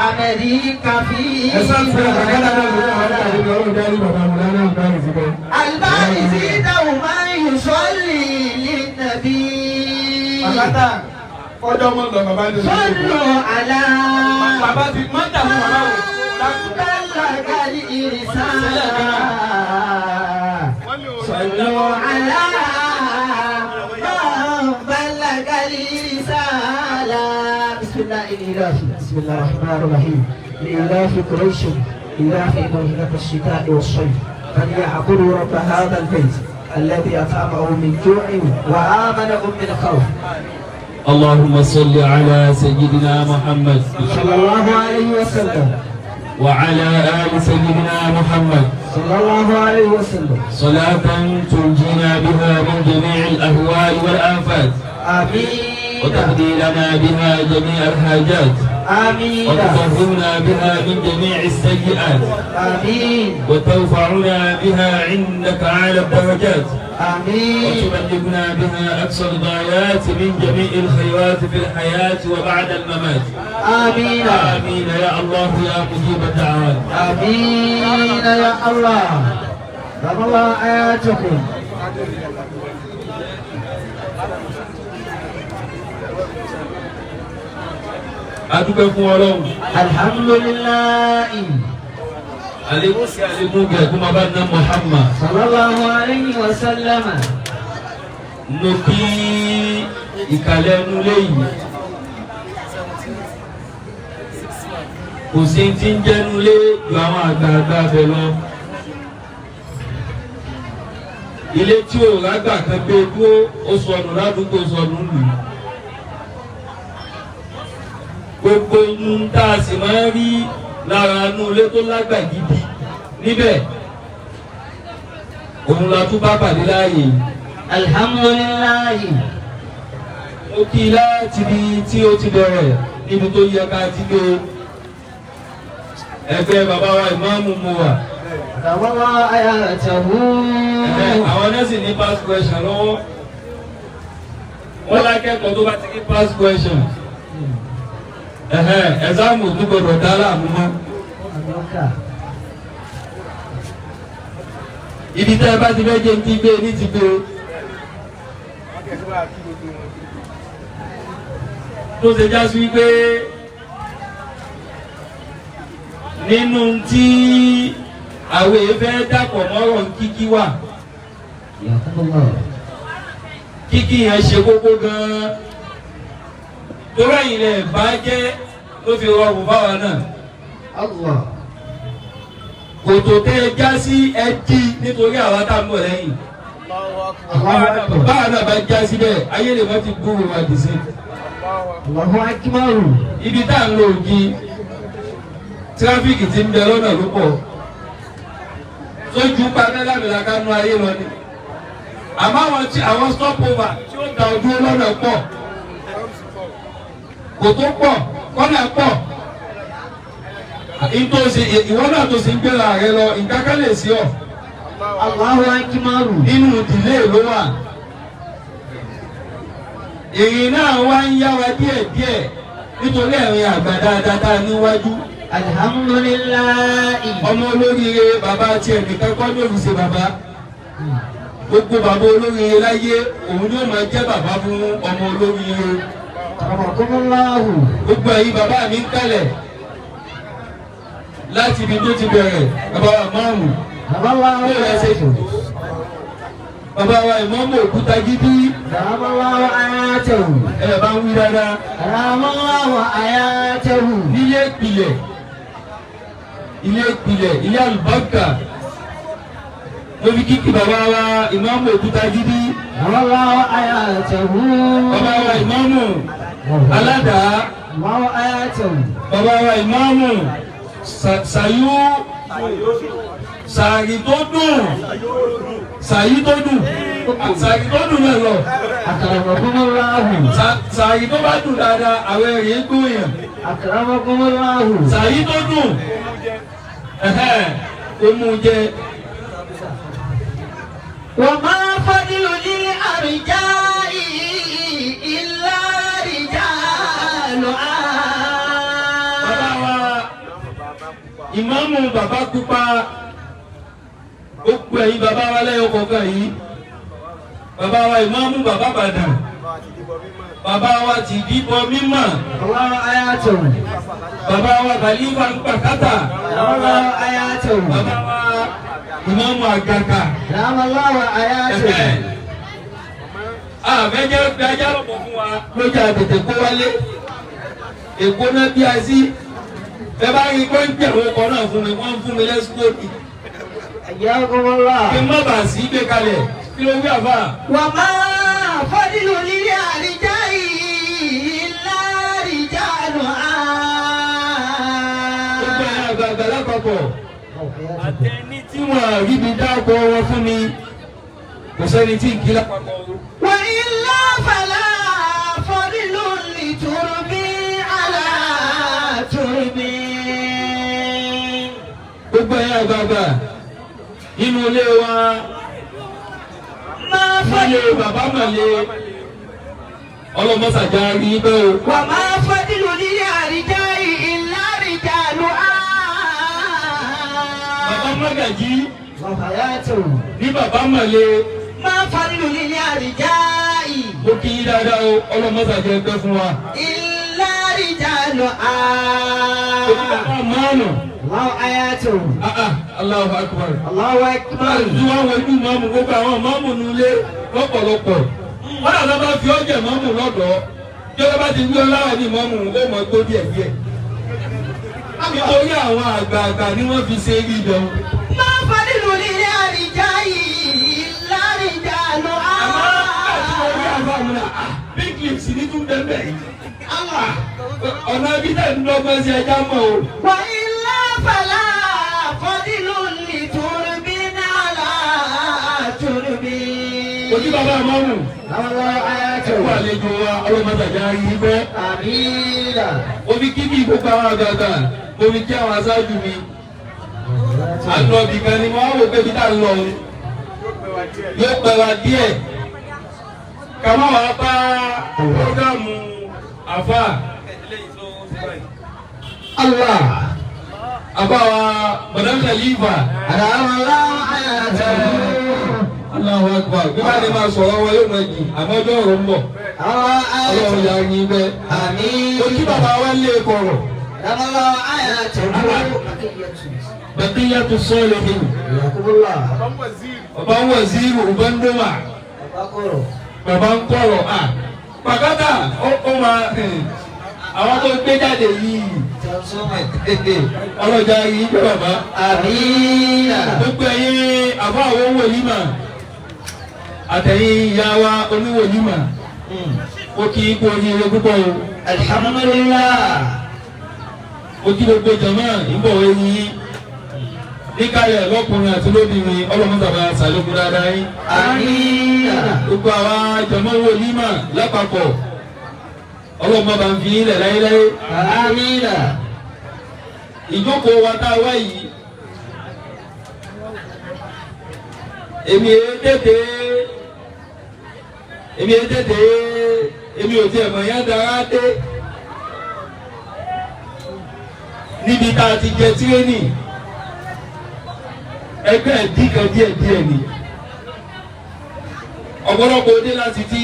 أمريكا في Ẹ̀sán fún ẹ̀ bàbá náà ló wà ní àdúgbò ọlọ́run dárí bàbá mi lánàá ìbáraẹni síbẹ̀. البارزين دوما يصلي للنبي. Bàbá kọjọ́ mọ́ lọ bàbá ní oṣù. صلوا على Bàbá ti má dààmú bàbá o. بلغ الإرسال. صلوا على من بلغ الرسالة. بسم الله الإله، بسم الله الرحمن الرحيم. لإلاف قريش إلاف رحلة الشتاء والصيف، فليعبدوا رب هذا البيت الذي أطعمهم من جوع وآمنهم من خوف. اللهم صل على سيدنا محمد صلى الله عليه وسلم. وعلى آل سيدنا محمد. صلى الله عليه وسلم. صلاة تنجينا بها من جميع الأهوال والآفات. آمين. وتقضي لنا بها جميع الحاجات. آمين. وتطهرنا بها من جميع السيئات. آمين. وترفعنا بها عندك أعلى الدرجات. آمين. وتبلغنا بها أقصى الغايات من جميع الخيرات في الحياة وبعد الممات. آمين. آمين يا الله يا مجيب الدعوات. آمين يا الله. رب الله آياتكم. Adúpẹ́ fún Ọlọ́run. الحمد لله. Àlékún sí àlékún gẹ̀ kó máa bá ná Muhammad. صلى الله عليه وسلم. Mo kí ìkàlẹ̀ ẹnu léyìí. Kò sí ti ń jẹ́nu lé ju àwọn àgbààgbà bẹ̀ lọ. Ilé tí ò rágbà kan gbé dúró, ó sọnù ládùúgbò, sọnù lù. Gbogbo ohun tá a sì máa ń rí lára inú ilé tó lágbà gidi níbẹ̀, òun la tún bá pàdé láàyè yìí. الحمد لله. Mo kí i láti ibi tí ó ti bẹ̀rẹ̀ níbi tó yẹ ká ti gbé ẹgbẹ́ bàbá wa ìmáàmù mu wà. رب الله آياته. Ẹ̀hẹ́, àwọn nẹ́sì ní pass question lọ́wọ́, wọ́n lákẹ́kọ̀ọ́ tó bá ti ní pass question, ẹ̀hẹ́, ẹ̀sáàmù tó gbọdọ̀ dá láàmú mọ́. Ibi tẹ́ ẹ bá ti fẹ́ jẹ́ ti gbé ní ti gbé tó ṣe já sí wípé nínú tí àwọn èèfẹ́ dàpọ̀ mọ́rọ̀ kíkí wà. حياكم الله. Kíkí yẹn ṣe kókó gan-an torí ẹ̀yin lẹ̀ bá jẹ́ ló fi rọrùn fáwa náà. الله. Kòtò tẹ́ ẹ já sí ẹ dí nítorí àwa tá a mọ̀ lẹ́yìn. الله أكبر. Báwa náà bá já síbẹ̀, ayé lè má ti gbúròó wa dì sí. الله أكبر. Ibi tá à ń lo ògì, tíráfíìkì ti ń bẹ lọ́nà ló pọ̀ sójú padà lámìlà kánú ayé lọ ni, àmọ́ àwọn tí àwọn stopover tí ó da ojú lọ́nà pọ̀, kòtò pọ̀, kọ́nà pọ̀. Ìtòsí ìwọ náà tó sì ń gbéra rẹ lọ, nǹkan kan lè sí ọ. الله أكبر. Nínú ìdílé ló wà, ìrìn náà wá ń yára díẹ̀díẹ̀ nítorí ẹ̀rín àgbà dáadáa tá a níwájú. الحمد لله. Ọmọ olóríire, bàbá tiẹ̀ nìkan kọ́ ní òfìsè bàbá. Gbogbo bàbá olóríire láyé, òun ni ó máa jẹ́ bàbá fún ọmọ olóríire. رحمكم الله. Gbogbo ẹ̀yin bàbá mi ń kalẹ̀ láti ibi tó ti bẹ̀rẹ̀, bàbá wa márùn رب الله ó rẹ̀ ṣe آياته. Bàbá wa ìmọ̀ọ́mọ̀ òkúta gidi. رحم الله آياته. Ẹ̀ bá ń wí dáadáa. رحم الله آياته. Nílé ìpìlẹ̀, ilé ìpìlẹ̀, ilé àlùbáríkà, mo fi kíkì bàbá wa ìmáàmù òkúta gidi. رحم الله آياته. Bàbá wa ìmáàmù aládàá. الله آياته. Bàbá wa ìmáàmù sàyú sàrí tó dùn, sàyí tó dùn, sàrí tó dùn náà lọ. أكرمكم الله. Sàrí tó bá dùn dáadáa, àwọn ẹ̀rí ń gbóyàn. أكرمكم الله. Sàyí tó dùn, ẹ̀hẹ́n, ó mú jẹ. وما فضل للأرجاء إلا رجال. Bàbá wa Ìmáàmù bàbá pupa gbogbo ẹ̀yin bàbá wa lẹ́yìn kọ̀ọ̀kan yìí. Bàbá wa ìmáàmù bàbá Bàdàn. Bàbá wa ti dìbò mímọ̀. الله آياته Bàbá wa Khalifa ń pàkátà. الله آياته Bàbá wa ìmáàmù àgàgà. نعم الله آياته Àfẹ́jẹ́ gbajá lọ́pọ̀ fún wa lójú àtètè kó wálé. Èkó náà bí a sí. Ẹ bá rí i pé ń jẹ̀wọ́ ọkọ̀ náà fún mi, wọ́n ń fún mi lẹ́sìkòtì. حياكم الله Kí n má bàa sí gbé kalẹ̀. Kí ló wí àfà? وما فضل للرجال إلا رجالها Gbogbo ẹ̀yin àgbààgbà lápapọ̀. Àtẹni tí wọ́n rí mi dáàbò wọn fún mi. Kò sẹ́ni tí ń kí lápapọ̀ o. وإلا فلا فضل لتربي على تربي Gbogbo ẹ̀yin àgbààgbà nínú ilé wa ما nílé فضل bàbá màlẹ́ ọlọ́mọ́sàjà rí bẹ́ẹ̀ o. وما فضل للرجال إلا رجالها Bàbá Mágàjí وحياته ní bàbá màlẹ́ ما فضل للرجال mo kí yín dáadáa o ọlọ́mọ́sàjà ẹgbẹ́ fún wa. إلا رجالها Ojú bàbá mọ́ọ̀nù الله آياته Allahu Akbar. الله أكبر Tí wọ́n wojú mọ́mù gbogbo àwọn mọ́mù nulẹ̀ lọ́pọ̀lọpọ̀. Wọ́n dàgbà bá fi ọ́jẹ̀ mọ́mù lọ́dọ̀ọ́. Tí wọ́n bá ti gbé ọláwà ní mọ́mù ó mọ̀ gbó díẹ̀ díẹ̀. Nítorí àwọn àgbààgbà ni wọ́n fi ṣe eré ibẹ̀ wọn. ما فضل للرجال إلا رجالها Àmọ́ àti orí àbá mi náà, big lips ní tún bẹ́ẹ̀ bẹ́ẹ̀ yìí. Ọ̀nà ibi tẹ̀ ń lọ́gbọ́n sí ẹja mọ̀ o. وإلا فلا فضل لترب على ترب Ojú bàbá mọ́mù. الله آياته Ẹ̀kú àlejò wa ọlọ́mọdàjà rí bẹ́ẹ̀. آمين Omi kí bí gbogbo àwọn àgbààgbà, omi kí àwọn aṣáájú mi. À ń lọ ibì kan ni wọ́n á wò pé ibi tá à ń lọ òun. Yóò pẹ́ wa díẹ̀. Ká má wàá bá prógámù àfà. الله Àfà wa Bọ̀dá Khalifa. أدام الله آياته Allahu Akbar. Bí wàá ní máa sọ̀rọ̀ wọn yóò máa jì, àmọ́ ọjọ́ ọ̀rọ̀ ń bọ̀. الله Ọlọ́run آياته yà á yín bẹ́ẹ̀. آمين Ojú bàbá wa lé kọ̀rọ̀. أدام الله آياته Baqiyatu Salihin. حياكم الله Bàbá ń waziri uban doma. أقول Bàbá ń kọ̀rọ̀ à. Pàkátà ó máa àwọn tó gbé jáde yìí. Ọlọ́jà yìí gbé bàbá. آمين Gbogbo ẹ̀yin àbá àwọn wòlímà. Àtẹ̀yìn ìyá wa oníwòlímà. Ó kí í kú oríire púpọ̀ o. الحمد لله Ó kí gbogbo jàmá ìbọ̀wé yín. Níkàlẹ̀ lọ́kùnrin àti lóbìnrin ọlọ́mọdàbà sàlékún dáadáa yín. آمين Gbogbo àwa jàmá wòlímà lápapọ̀. Ọlọ́mọ bá ń fi yín lẹ̀ láéláé. آمين Ìjókòó wa tá a wá yìí. Èmi èé tètè èmi èé tètè èmi ò tiẹ̀ mọ̀ yá dára dé. Níbi tá a ti jẹ tírénì ẹgbẹ́ ẹ̀dí kan díẹ̀ díẹ̀ ni. Ọ̀pọ̀lọpọ̀ òde láti ti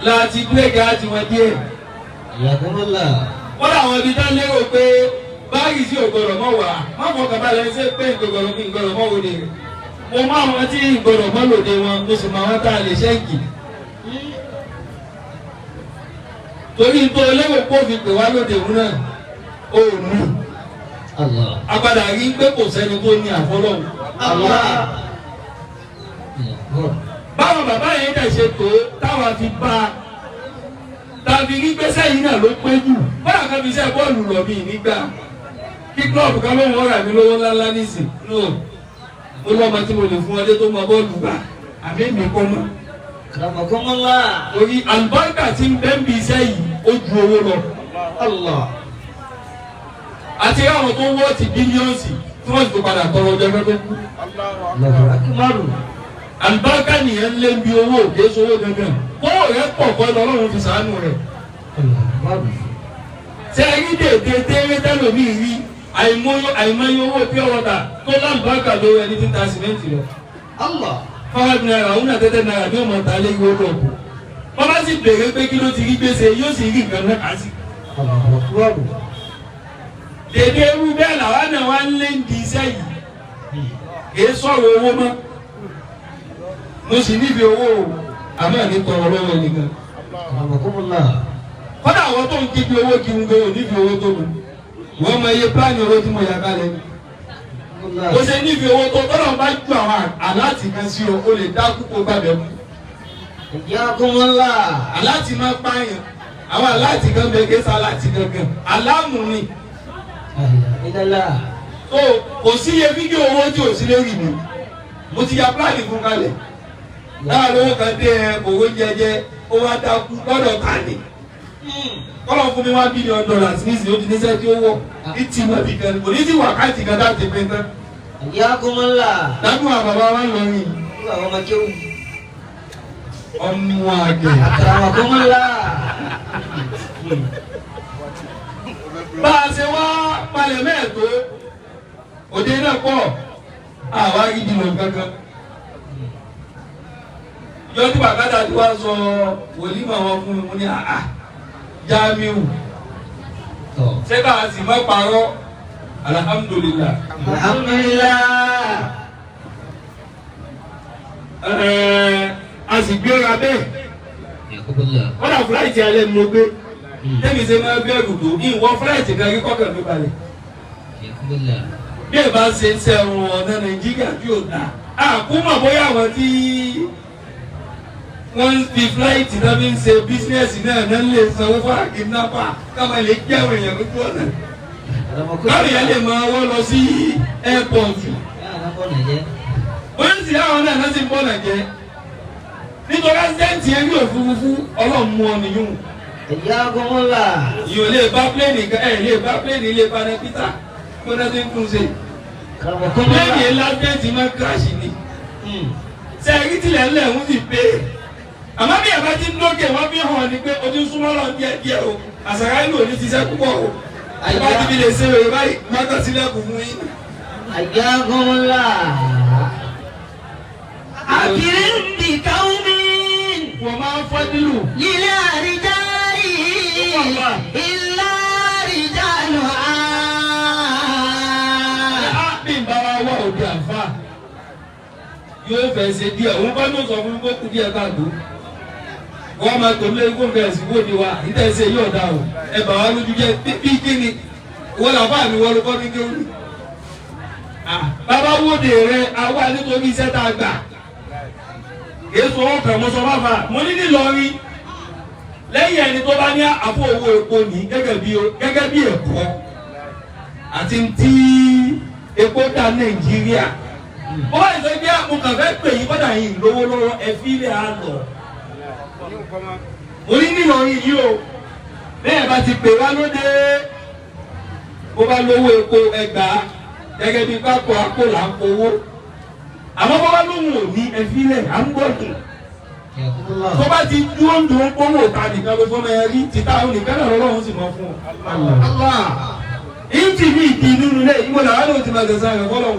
láti bírèkì láti wọn díẹ̀. حياكم الله Wọ́n làwọn ibi tá lérò pé báyìí sí ògbọ́dọ̀ mọ́ wá má fọkàn balẹ̀ ṣe pé ìgbọ̀dọ̀ mi ìgbọ̀dọ̀ mọ́ wò ni. Mo mọ àwọn tí ìgbọ̀dọ̀ mọ́ lòde wọn mo sì mọ àwọn tá a lè ṣẹ́ǹkì. Torí tó lérò pé òfin pè wá lóde òun náà ó ní. الله Apadà rí pé kò sẹ́ni tó ní àfọlọ́hún. الله Báwọn bàbá yẹn dẹ̀ ṣe tó táwa fi bá a tàbí rí gbèsè yìí náà ló pé jù bọ́dà kan fi iṣẹ́ bọ́ọ̀lù lọ mí nígbà kí klọ́ọ̀bù kan lóun ọ̀rà mi lówó ńláńlá nísìn no mo lọ́mọ tí mo lè fún ọdẹ tó mọ bọ́ọ̀lù gbà àmì mi kọ́ mọ́ أكرمكم الله orí àlùbáríkà tí ń bẹ́ ń bi iṣẹ́ yìí ó ju owó lọ الله àti àwọn tó wọ́ ti bílíọ̀nsì tí wọ́n sì tó padà tọrọ ọjọ́ ẹgbẹ́ tó kú الله أكبر àlùbáríkà nìyẹn ń lé ń bi owó kì í sowó gangan kó rẹ̀ pọ̀ kọ́ lọ́rùn fi sàánú rẹ̀. الله أكبر Ṣé ẹ rí dèdè tẹ́rẹ́ tẹ́lòmíì rí àìmọye owó pure water tó lálùbáríkà lówó ẹni tí ń ta sìmẹ́ǹtì lọ. Allah. ₦5 òun náà tẹ́tẹ́ náírà ní ọmọ ta lé ìwé lọ́ọ̀kù. Wọ́n bá sì béèrè pé kí ló ti rí gbèsè yóò sì rí nǹkan náà kà sí. Allahu akbar. Dèdè irú bẹ́ẹ̀ làwa náà wá ń lé ń di iṣẹ́ yìí. Kìí sọ̀rọ̀ owó mọ́. Mo sì níbi owó o, àmọ́ ní tọrọ lọ́wọ́ ẹnìkan. Akramakumullah. Kọ́dà àwọn tó ń kíbi owó kí n gbé ò níbi owó tó mi. Wọ́n mọ iye pílánì owó tí mo yà kalẹ̀ ni. Ó ṣe níbi owó tó tọ́lọ̀ bá ju àwọn aláàtì kan sí o, o lè dá kúkó gbàgbẹ́ mú. Hayyakumullah. Aláàtì máa pààyàn. Àwọn aláàtì kan bẹ kí sáláàtì kankan. Aláàmù ni. La ilaha illallah. So kò sí iye fídíò owó tí ò sí lórí mi. Mo ti ya pílánì fún kalẹ̀. Láàrin owó kan dé ẹ owó jẹjẹ, ó wá dákú lọ́dọ̀ ta ni. Kọ́lọ̀ fún mi $1 billion nísìnyí ó ti níṣẹ́ tí ó wọ̀. Ìtì mọ̀ bí kan kò ní sí wákàtí kan láti pín tán. Hayyakumullah. Dákun àwọn bàbá wa ń lọ rìn. Àwọn ọmọ kéwù. Ọmọ àgbẹ̀. Akramakumullah. Bá a ṣe wá palẹ̀ mẹ́ẹ̀tó, òde náà pọ̀, àwa rí jùlọ kankan. Ìjọ tí bàkátà ti wá sọ wòlímọ̀ wọn fún mi, mo ní àá Jamiu. Ṣé bá a sì mọ́ parọ́? Alhamdulillah. Alhamdulillah. A sì gbéra bẹ́ẹ̀. Kọ́dà fúláìtì alẹ́ ni mo gbé. Tẹ́mi ṣe máa bẹ̀rù tó ìwọ fúláìtì kan rí kọ́kàn mi balẹ̀. Bí ẹ bá ṣe ń sẹ́wọ̀n ọ̀nà Nàìjíríà tí ò dáa. Àkúmọ̀ bóyá àwọn tí wọ́n ń fi fúláìtì náà fi ń ṣe bísínẹ́sì náà náà lè sanwó fún àkínápà káwọn lè jẹ́wọ̀n èèyàn lójú ọ̀nà. Káwọn èèyàn lè máa wọ́ lọ sí ẹ́pọ̀tù. Bóyá sì àwọn náà náà sì ń bọ̀ nàjẹ́. Nítorí ásídẹ́ǹtì eré òfurufú Ọlọ́run mú ọ nìyún. Hayyakumullah. Ìyò lè bá pléènì kan ẹ̀ lè bá pléènì lè bá Pítà kó náà ti ń tún ṣe. Pléènì ásídẹ́ǹtì máa kíráṣì ni. Ṣé ẹ̀rí tilẹ̀ ńlẹ̀ ń sì pé? Àmọ́ bí ẹ̀bá ti ń lókè wọ́n fi hàn ní pé o ti ń súnmọ́ lọ díẹ̀ díẹ̀ o. Àṣàrà ìlú ò ní ṣiṣẹ́ púpọ̀ o. Àyíká ti fi lè ṣe rèé báyìí, mọ́tò sílẹ̀kùn fún yín. Hayyakumullah. Akrim bi qaumin. Wọ́n máa ń fọ́dílù. Lila rijali illa rijaluha. Á bí n bá wa wá òde àfa yóò fẹ́ ṣe díẹ̀, òun bá ló sọ fún mi kó kú díẹ̀ káàdó. Wọ́n máa tó lé kó fẹ́ sí wò ní wa, ìtẹ̀ ṣe yóò dá o. Ẹ bà wá lójú jẹ́ bí kíni, wọ́n là bá mi wọ́n ló kọ́ ní kéwù. Bàbá wòde rẹ̀ àwa nítorí iṣẹ́ tá a gbà. Èso ọkàn mo sọ bá fa, mo ní nílọrin lẹ́yìn ẹni tó bá ní àpò owó epo ní gẹ́gẹ́ bí ẹ̀kọ́ àti tí epo dá Nàìjíríà. Ó bá ìsọ pé mo kàn fẹ́ pè yín kọ́dà yín lówó lọ́wọ́ ẹ fi ilé á lọ. Mo ní nílọrin yìí o, bẹ́ẹ̀ bá ti pè wá lóde, bó bá lówó epo ẹgbàá gẹ́gẹ́ bí pákó akó là ń kówó. Àmọ́ bó bá lóhùn òní ẹ fi ilẹ̀ à ń gbọ́dùn. Tó bá ti dúró ń dùn kówó ta nìkan ló fọmọ ẹ rí títà òun nìkan náà lọ́wọ́ sì mọ́ fún ọ. Ìtì mi ìdí nínú ilé ìwọ làwọn náà ti máa tẹ̀sán rẹ̀ fọlọ́.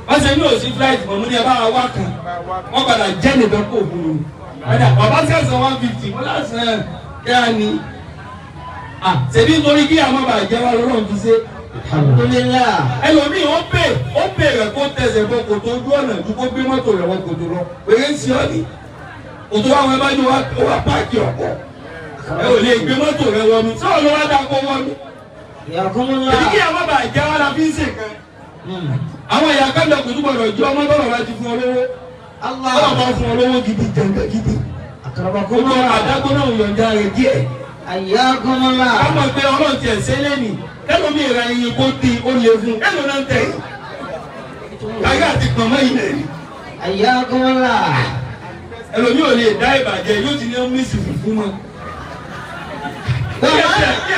Wọ́n ṣe ní òsì flight mọ̀ mú ní ẹ bá wa wá kan. Wọ́n padà jẹ́ nìkan kó fún mi. Bàbá sẹ̀sán 150 wọ́n lásán kí á ní. Ṣèbí nítorí kí àwọn bàjẹ́ wa lọ́rọ̀ fi ṣe. Alhamdulillah. Ẹlòmíì ó pè rẹ̀ kó tẹsẹ̀ bọ kòtò ojú ọ̀nà ju kó gbé mọ́tò rẹ̀ wọ kòtò lọ. Wèrè ń ṣe ọ́ ní. Kòtò àwọn ẹ bá yọ wá páàkì ọ̀pọ̀. Ẹ ò lè gbé mọ́tò rẹ̀ wọ mi. Sọ̀rọ̀ ló wá dá kó wọ mi. Èyí kí àwọn bàjẹ́ wa la fi ń ṣe kan. Àwọn ìyá kábíyà kò túbọ̀ lọ jẹ́ ọmọ tọ́lọ̀ bá ti fún ọ lówó. Tọ́lọ̀ bá fún ọ lówó gidi jẹ̀ǹgẹ̀ gidi. Gbogbo àdágbó náà yọ̀ǹda rẹ̀ díẹ̀. Hayyakumullah. Ká mọ̀ pé Ọlọ́run tiẹ̀ ṣe lẹ́nìí. Kẹ́lómi ìra ẹyin kó di ó lè fún. Kẹ́ló náà ń tẹ̀ yìí. Káyọ̀ àti pọ̀nmọ́ yìí lè rí. Hayyakumullah. Ẹlòmí ò lè dá ìbàjẹ́ yóò ti ní mísì fùfú mọ́. Bí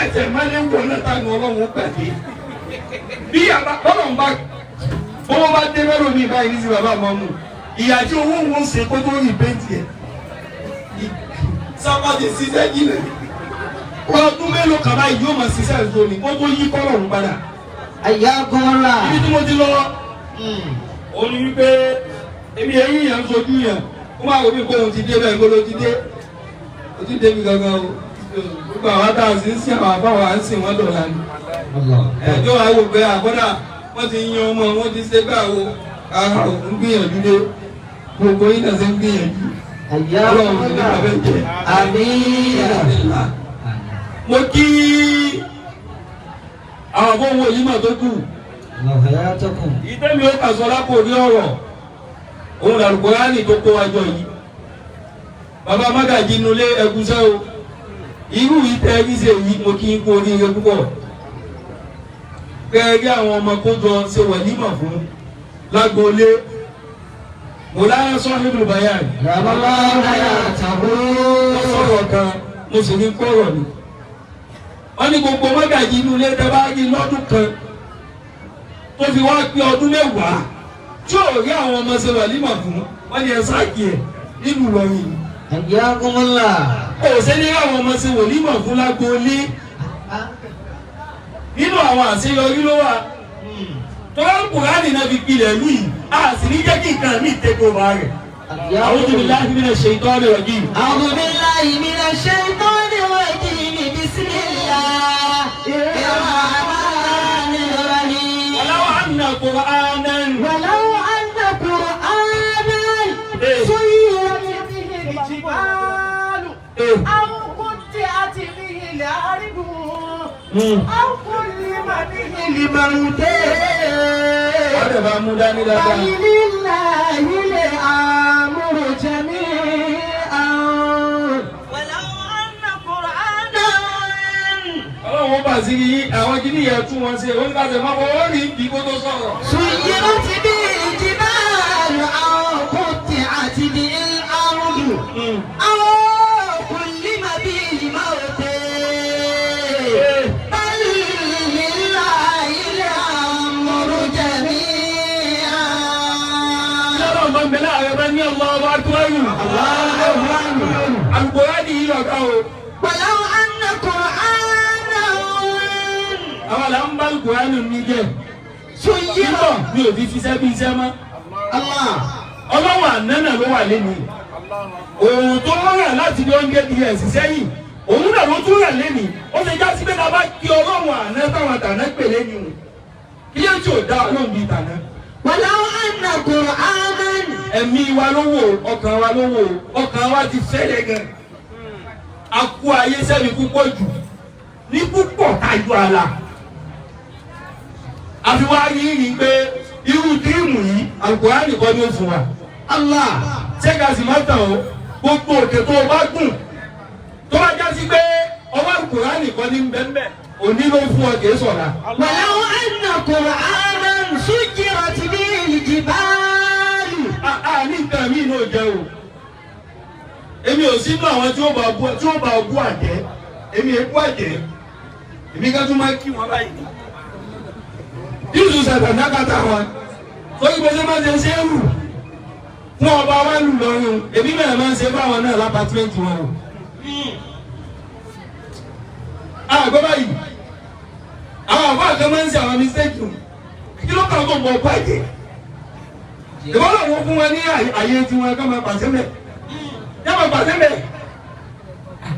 ẹ̀jẹ̀ máa ń wọ̀ náà táwọn Ọlọ́run ó pàdé. Bí Ọlọ́run bá owó bá dé mẹ́rù mi báyìí ní sí bàbá àmọ́ mu. Ìyà tí owó wọn ṣe kó tó rí bẹ́ǹtì ẹ̀. Sábà ti ṣiṣẹ́ jìnà. Ọdún mélòó kan báyìí yóò máa ṣiṣẹ́ ìṣó ni kó tó yí kọ́lọ̀ ń padà. حياكم الله. Ibi tí mo ti lọ, òun ni wípé èmi eyín yẹn ń sojú yẹn, ó máa wò mí pé òun ti dé bẹ́ẹ̀ kó ló ti dé. Ó ti débi gangan o. Gbogbo àwọn tá a sì ń sìn àwọn àbáwọ̀ à ń sìn wọ́n dọ̀la ni. Ẹjọ́ wa wò pé àkọ́dà wọ́n ti yan ọmọ wọ́n ti ṣe gbà wo ara òun gbìyànjú dé. Gbogbo yín náà ṣe ń gbìyànjú. حياكم Ọlọ́run ní الله. bàbá jẹ. آمين. Mo kí àwọn àbọ̀wọ̀ yìí mà tó kù. الله حياتكم. Ìtẹ́mi ó kà sọ lápò ní ọ̀rọ̀ òun làlùkùránì tó kó wa jọ yìí. Bàbá Mágàjì nulẹ̀ ẹ̀gúsẹ́ o. Irú ìtẹ́ ẹ̀rí ṣe yìí mo kí n kú oríire púpọ̀. Kẹ́ẹ̀rí àwọn ọmọ kó jọ ṣe wẹ̀límọ̀ fún lágboolé. Mọ̀láyà Sọ́hìbù Bayan. رب الله حياته. Wọ́n sọ̀rọ̀ kan mo sì ní kọ̀rọ̀ ni. Wọ́n ní gbogbo Mágàjì inú ilé tẹ́ bá rí lọ́dún kan tó fi wá pé ọdún mẹ́wàá tí ò rí àwọn ọmọ ṣe wàlímọ̀ fún wọ́n ní ẹ sáàkì ẹ̀ nílùú Ìlọrin. حياكم الله. Kò ṣe ní àwọn ọmọ ṣe wòlímọ̀ fún lágboolé. Nínú àwọn àṣeyọrí ló wà. Tọ́lá Kùránì náà fi pilẹ̀ lù yìí, a sì ní jẹ́ kí nǹkan mi take over rẹ̀. A'udhu billahi minash shaitani rajim. أعوذ بالله من الشيطان الرجيم. بسم الله الرحمن الرحيم. ولو أن قرآنا ولو أن قرآنا سيرت به الجبال أو قطعت به الأرض أو كلم به الموتى Wọ́n dẹ̀ bá mú dání dáadáa. بل لله الأمر جميعا. ولو أن قرآنا Ọlọ́run ó bà sí yí àwọn kìíní yẹn tún wọn ṣe, oníkàṣẹ máa fọwọ́ rí bí kó tó sọ̀rọ̀. سيرت به الجبال أو قطعت به الأرض أو كلم به الموتى بل لله الأمر جميعا. Ọlọ́run bá ń bẹ láàrin bá ní Allahu Akbar. Àlùkùránì yìí lọ̀gá o. ولو أن قرآنا Àwọn là ń bá Àlùkùránì mi jẹ́. سيرت Kíkọ̀ mi ò fi ṣiṣẹ́ bí iṣẹ́ mọ́. الله Ọlọ́run àná náà ló wà lẹ́nu. Òòrùn tó rà láti bí 100 years sẹ́yìn, òun náà ló tún rà lẹ́nu. Ó ṣe já sí pé ká bá kí Ọlọ́run àná táwọn àtàná pè lẹ́nu. Kí ló tí ò dá Ọlọ́run bíi tàná? ولو أن قرآنا Ẹ̀mí wa ló wò, ọkàn wa ló wò, ọkàn wa ti fẹ́lẹ̀ gan. A kó ayé sẹ́mi púpọ̀ jù ní púpọ̀ tayọ àlà. Àfi wá rí rí pé irú díìmù yìí Àlùkùránì kọ́ ni ó fún wa. الله Ṣé ká sì má tàn ó? Gbogbo òkè tó o bá gùn tó bá já sí pé ọwọ́ Àlùkùránì kọ́ ní bẹ́ẹ̀ òní ló fún ọ kì í sọ̀ra. ولو أن قرآنا سجرت به الجبال A ní nǹkan mi náà jẹ́ o. Èmi ò sínú àwọn tí ó bá bú àjẹ́. Èmi è bú àjẹ́. Èmi ká tún máa kí wọn báyìí. Yíṣu sàtàdákàtà wọn. Torí bó ṣe máa ṣe ṣé rù fún ọba wa lù lọ́rùn. Èmi náà máa ń ṣe fáwọn náà lápátímẹ́ǹtì wọn o. Àgbọ̀ báyìí. Àwọn àbọ̀ àgbẹ̀ máa ń ṣe àwọn mistake. Kí ló kàn tó ń bọ̀ bú àjẹ́? Ìbọn náà wọ́n fún wọn ní àyè tiwọn ká máa pàṣẹ mẹ́. Yá máa pàṣẹ mẹ́.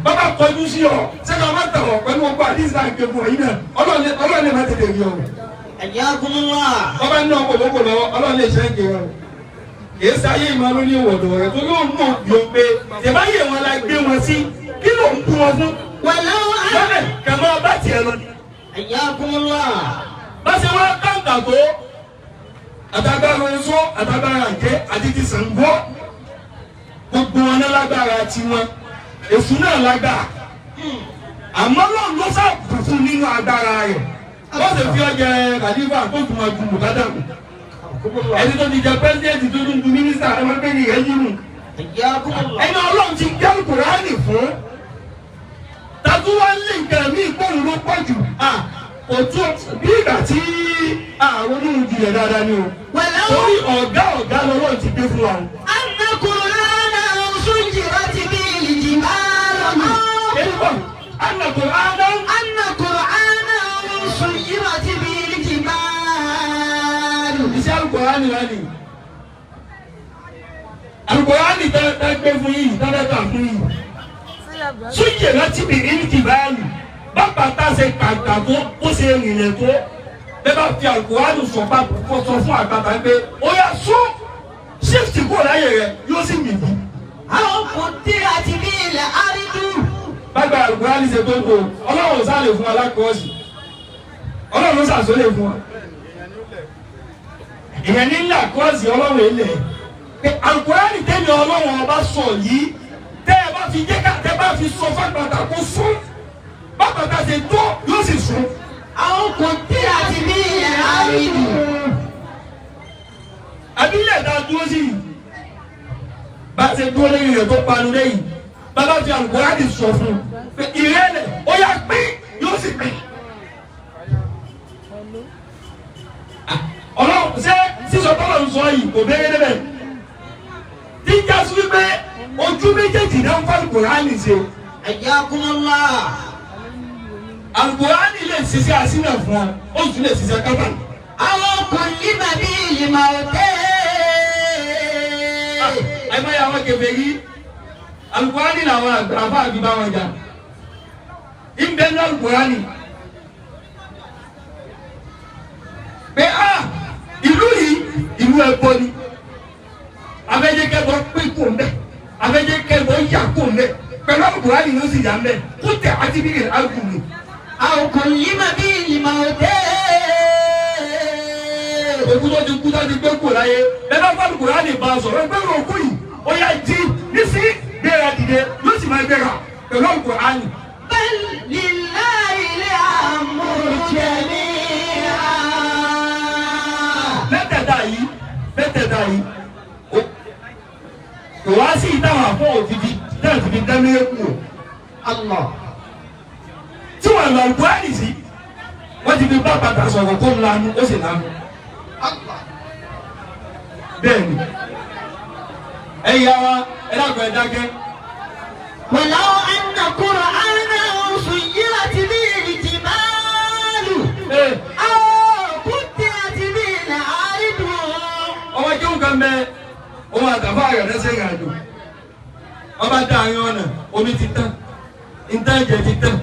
Bàbá kọjú sí ọ, sẹ́ka máa tàn ọ́ pẹ̀lú ọgbà àdìsí náà ké fún ọ yìí náà. Ọlọ́run lè má tètè rí ọ. حياكم الله. Bàbá ní ọkọ̀ lóko lọ́wọ́, Ọlọ́run lè ṣe é ké ọ. Kìí sáyé ìmọ̀ ló ní ìwọ̀dọ̀ rẹ̀ torí òun náà bí o pé tẹ̀báyé wọn la gbé wọn sí kí ló ń bú wọn fún. ولو أن Lọ́lẹ̀ kà máa bá tiẹ̀ lọ ni. حياكم الله. Bá ṣe wá kàǹkà tó àtàgbára oṣó àtàgbára àjẹ́ àti ti Ṣàngó gbogbo wọn náà lágbára tiwọn èṣù náà lágbára àmọ́ lọ́n ló sàkùn nínú agbára rẹ̀ wọ́n sì fi ọjẹ́ kàlífà tó tún máa ju mùkádàmù ẹni tó ti jẹ pẹ́sidẹ́ntì tó tún ju mínísítà ẹ máa gbé ní ìrẹ́jì nù حياكم الله. ẹni Ọlọ́run ti gbé Kùránì fún tàbí wọ́n lé nǹkan mí ìkóhùn ló pọ̀ jù kò tó bí ìgbà tí àrùn onírun jìyà dáadáa ni o ولو torí ọ̀gá ọ̀gá lọ́lọ́run ti gbé fún wa o. أن قرآنا سجرت به الجبال Ẹnìkan Anna Qur'anan. أن قرآنا سيرت به الجبال. Iṣẹ́ Alukur'ani wá ni. Alukur'ani tá gbé fún yìí, tá bẹ́ tà fún yìí. Súyè láti bí ìlú bàbá tá a ṣe kàkà tó ó ṣe rìnrìn tó. Bẹ́ẹ̀ bá fi Alukur'ani sọ bá sọ fún àgbàtà pé ó yà sún ṣífìtì kúrò láyè rẹ̀ yóò sì mì bí. أو قطعت به الأرض. Bàgbà Alukur'ani ṣe tó ń kó Ọlọ́run sá lè fún wa lákọ̀ọ́sì. Ọlọ́run ló sàṣọ lè fún wa. Ìyẹn ní ńlá kọ́ọ̀sì Ọlọ́run ilẹ̀ pé Alukur'ani tẹ́lẹ̀ Ọlọ́run ọba sọ yìí tẹ́ ẹ bá fi jẹ́ ká tẹ́ bá fi sọ fàgbàtà kó sún bàbàtà ṣe tó yóò sì sún. أو قطعت به الأرض. Àbílẹ̀ tá a dúró sí yìí bá a ṣe dúró lẹ́yìn rẹ̀ tó panu lẹ́yìn bàbá fi Alukur'ani sọ fún un pé ìrẹ́lẹ̀ ó yá pín yóò sì pín. Ọlọ́run ṣé sísọ tọ́lọ̀ ń sọ yìí kò bẹ́ẹ̀ débẹ̀ tí ń jásí wípé ojú méjèèjì náà ń fọ́ Alukur'ani ṣe. حياكم الله. Alukur'ani lè ṣiṣẹ́ àṣìnà fún ọ ó sì lè ṣiṣẹ́ kábà. أو كلم به الموتى. Àìmọye àwọn kèfèrí Alukur'ani làwọn àgbà àbí bá wọn jà ìbẹ́ ní Alukur'ani pé a ìlú yìí ìlú ẹbọ ni abẹ́jẹ́kẹ́bọ pín kò ń bẹ́ abẹ́jẹ́kẹ́bọ yà kò ń bẹ́ pẹ̀lú Alukur'ani ló sì yà ń bẹ́ kó tẹ̀ àti bí kìlá kù mí. أو كلم به الموتى. Òkú tó ti kú tó ti gbé kù láyé bẹ́ẹ̀ bá Alukur'ani bá a sọ̀rọ̀ ẹgbẹ́ òkú yìí ó yà jí nísì gbéra dìde yóò sì máa gbéra pẹ̀lú Alukur'ani. بل لله الأمر جميعا. Mẹ́tẹ̀ẹ̀ta yìí mẹ́tẹ̀ẹ̀ta yìí kò wá sí ìtàwọn àfọ òfìfì náà ti fi dá mérekù o. Allah. Tí wọ́n lọ Alukur'ani sí wọ́n ti fi bá bàtà sọ̀rọ̀ kó lanu ó sì lanu. Bẹ́ẹ̀ni ẹ̀yin ya wa ẹ dàgbọ́ ẹ dákẹ́. ولو أن قرآنا سيرت به الجبال Ee, أو قطعت به الأرض. ọmọ jẹun kan bẹ òun àtàfà rẹ̀ lẹ́sẹ̀ ìrìn àjò ọba dá àárín ọ̀nà omi ti tán ìtànjẹ ti tán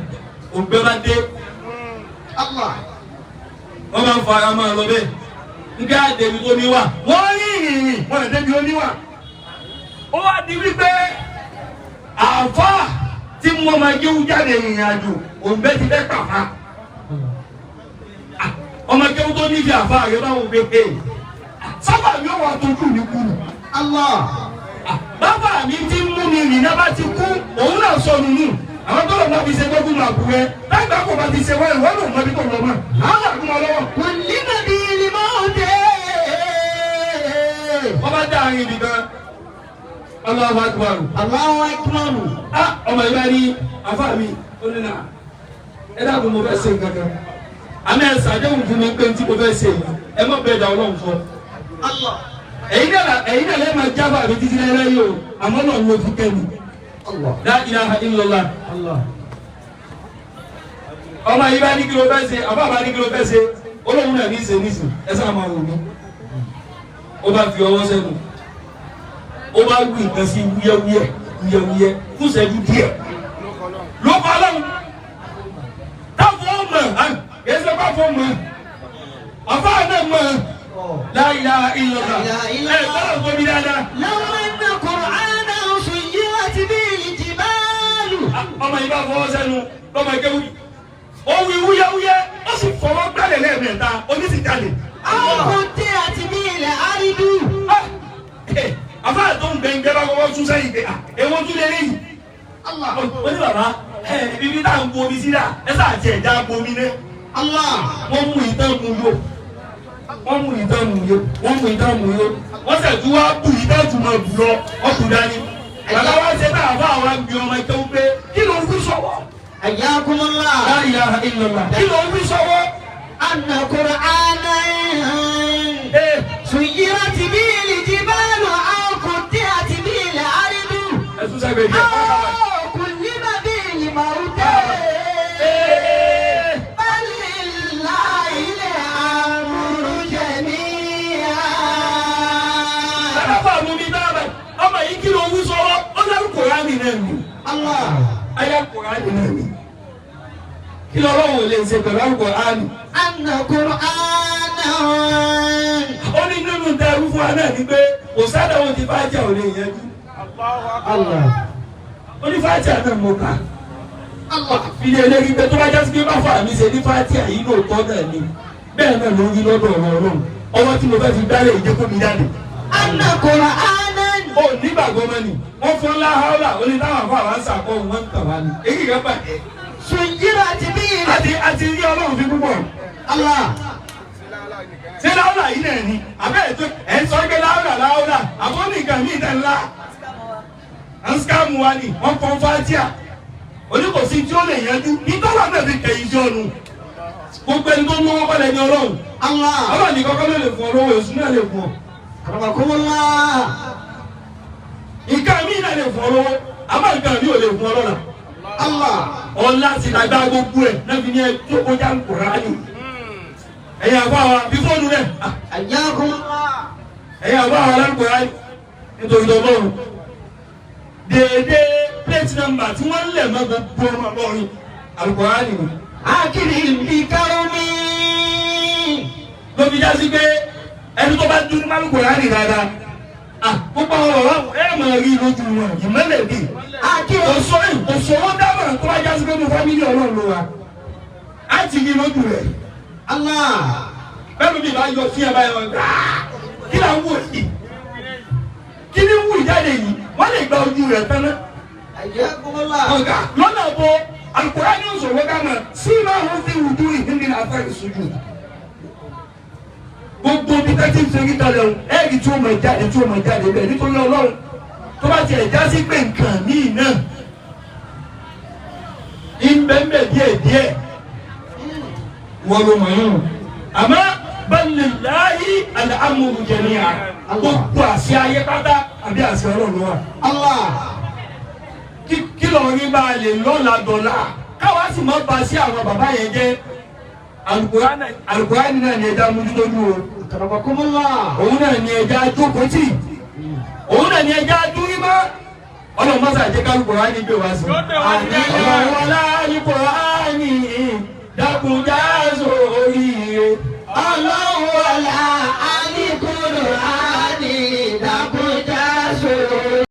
òǹgbẹ bá dé Allah. wọ́n máa ń fa ara máa lọ bẹ́ẹ̀ nígbà débi tó ní wà wọ́n rí ìrìn wọ́n lè débi ó ní wà. Ó wá di wípé àáfàá tí wọ́n máa jẹun jáde ìrìn àjò òǹgbẹ ti fẹ́ pàfà ọmọ jẹun tó nífẹ̀ẹ́ àáfàá rẹ̀ báwo pé pé sábà mi ò wà tójú mi kú. Allah. Bàbá mi ti mú mi rìn náà bá ti kú òun náà sọnù nù àwọn tó lọ bá fi ṣe gbogbo máa kú rẹ lágbàá kò bá ti ṣe wáyé wọ́n lòun mọ́bí tó lọ mọ́ àwọn àgùnmọ́ lọ́wọ́. كلم به الموتى. Wọ́n bá dá àárín ibì kan Allahu Akbar. الله أكبر. Á ọmọ ìbá ní afá mi ó ní nà ẹ dákun mo fẹ́ ṣe nǹkan kan àmì ẹ ṣàdéhùn fún mi pé tí mo fẹ́ ṣe yìí ẹ má bẹ́ẹ̀ dà Ọlọ́run sọ. Allah. Ẹ̀yin náà lẹ́ẹ̀ máa jábọ̀ àbí títí láyé yìí o àmọ́ náà ló fi kẹ́ mi. Allah. La ilaha illallah. Allah. Ọmọ yìí bá ní kí ló fẹ́ ṣe àbá bá ní kí ló fẹ́ ṣe olóhùn náà ní í ṣe nísìn ẹ sáà máa wò mí. Ó bá fi ọwọ́ sẹ́nu ó bá wí nǹkan sí wúyẹ́wúyẹ́ wúyẹ́wúyẹ́ fún ìṣẹ́jú díẹ̀ ló kọ́ ọlọ́run táwọn ọmọ ẹ ṣe bá fọ́ mọ́ àbá náà mọ́ La ilaha illallah ẹ bá tóbi dáadáa. لو أن قرآنا سيرت به الجبال. Ọmọ yìí bá fọwọ́ sẹ́nu lọ́mọ ìkéwì ó wí wúyẹ́wúyẹ́ ó sì fọwọ́ gbálẹ̀ lẹ́ẹ̀mẹ́ta oníṣìjalè. أو قطعت به الأرض. Àfáà tó ń gbẹ̀ngbẹ́ bá kọ́kọ́ tún sẹ́yìn pé èwo tún lé léyìí. Ó ní bàbá ibi tá à ń bomi sí dà ẹ sáà tiẹ̀ já bomi ní. Allah. Wọ́n mú ìtàn mú yó wọ́n mú ìtàn mú yó wọ́n mú ìtàn mú yó wọ́n sì tún wá bù ìtàn tún mọ̀ bù lọ ọkùnrin dání. Bàbá wa ṣe tá àfáà wa gbé ọmọ ìtàn pé kí ló ń wí sọ́wọ́. حياكم الله. La ilaha illallah. Kí ló ń wí sọ́wọ́? أن قرآنا سيرت به الجبال أو قطعت به الأرض Ẹ tún sẹ́gbẹ̀ẹ́ díẹ̀. أو كلم به الموتى. Allah. Ayé Kùránì náà ni. Kí lọ́lọ́run ò lè ṣe pẹ̀lú Al-Kùránì? Anna Qur'ana. Ó ní nínú dẹrú fún wa náà ni pé kò sádàwọ̀ ti Fátíà ò lè yanjú. Allah. Ó ní Fátíà náà mo kà. Allah. Ilé eléyìí pé tó bá jásí pé bá fà mí ṣe ní Fátíà yìí lóòótọ́ náà ni. Bẹ́ẹ̀ náà ló ń rí lọ́dọ̀ ọ̀rọ̀ Ọlọ́run. Ọwọ́ tí mo fẹ́ fi dálé ìjókòó mi jáde. Anna Qur'ana. Ó nígbàgbọ́ mọ́ ni. Wọ́n fún láhàólà ó ní táwọn afọ àwọn àṣàkọ́ wọn ń tàn wá ni. Èyí kan bàjẹ́. Sunjirat bihi. Àti rí Ọlọ́run fi púpọ̀. Allah. Ṣé láwùlà yìí náà ni? Àbẹ́ ètò ẹ̀ ń sọ pé láwùlà láwùlà àbọ̀ nìkan mí ìtàn ńlá. À ń skáàmù wa ni wọ́n fọ́n fátíà. Oníkòsí tí ó lè yanjú nítorí àwọn ẹ̀fẹ̀ kẹ̀yìn sí ọ̀nù. Gbogbo ẹni tó ń lówó kọ́lẹ̀ ní Ọlọ́run. Allah. Ọlọ́run ní kọ́kọ́ ló lè fún ọ lówó, èṣù náà lè fún ọ. Akramakumullah. Nǹkan mí náà lè fún ọ lówó, àmọ́ nǹkan mí ò lè fún ọ lọ́la. Allah. Ọlá ti dàgbà gbogbo ẹ̀ náà fi ní ẹ tó kọjá ń Kùránì. Ẹ̀yin àbá wa bí fóònù rẹ̀. Ayyakumullah. Ẹ̀yin àbá wa lálùkùránì nítorí Ọlọ́run. Déédéé plate number tí wọ́n ń lẹ̀ mọ́ gbogbo ọmọ Ọlọ́run Àlùkùránì ni. Akrim bi karami. Ló fi já sí pé ẹni tó bá dúró málùkùránì dáadáa. Gbogbo àwọn ọ̀rọ̀ ẹ̀ máa rí lójú wọn ìmọ̀lẹ̀ bíi. Akrim. Òṣòwò dábàá tó bá já sí pé mo fámílì Ọlọ́run ló wa. Á ti rí lójú rẹ̀. Allah. Bẹ́ẹ̀ni bí ìbá yọ sí ẹ báyọ̀ wọn kí là ń wò yìí? Kí ni wù jáde yìí? Wọ́n lè gba ojú rẹ̀ tán náà. Ayyakumullah. Ọ̀gá lọ́nà bo Al-Qur'ani òṣòwò dáná sí máa ń fi wùdú ìhìnrìn àfẹ́ ìṣojú. Gbogbo bí tẹ́tí ń ṣe kalẹ̀ o, ẹ̀ẹ́dì tí ó mọ̀ jáde tí ó mọ̀ jáde bẹ́ẹ̀ nítorí Ọlọ́run tó bá tiẹ̀ já sí pé nǹkan míì náà ìbẹ̀ǹbẹ̀ díẹ̀ díẹ̀ wọ́n ló mọ̀ yín o. Àmọ́ balilayi al-amru jami'a gbogbo àṣẹ ayé pátá àbí àṣẹ Ọlọ́run ló wà. Allah. Kí lọ́ọ́ rí bá a lè lọ́la dọ̀la káwa sì má ba sí àwọn bàbá yẹn jẹ́ Al-Qur'ani náà ni ẹja mójútójú o. Akramakumullah. Òun náà ni ẹja jókòó tì. Òun náà ni ẹja dúrí mọ́. Ọlọ́run mọ́sá jẹ́ ká Al-Qur'ani gbé wá sí. Ọlọ́run wọlá Al-Qur'ani dákúnjá sórí rẹ̀. Ọlọ́run wọlá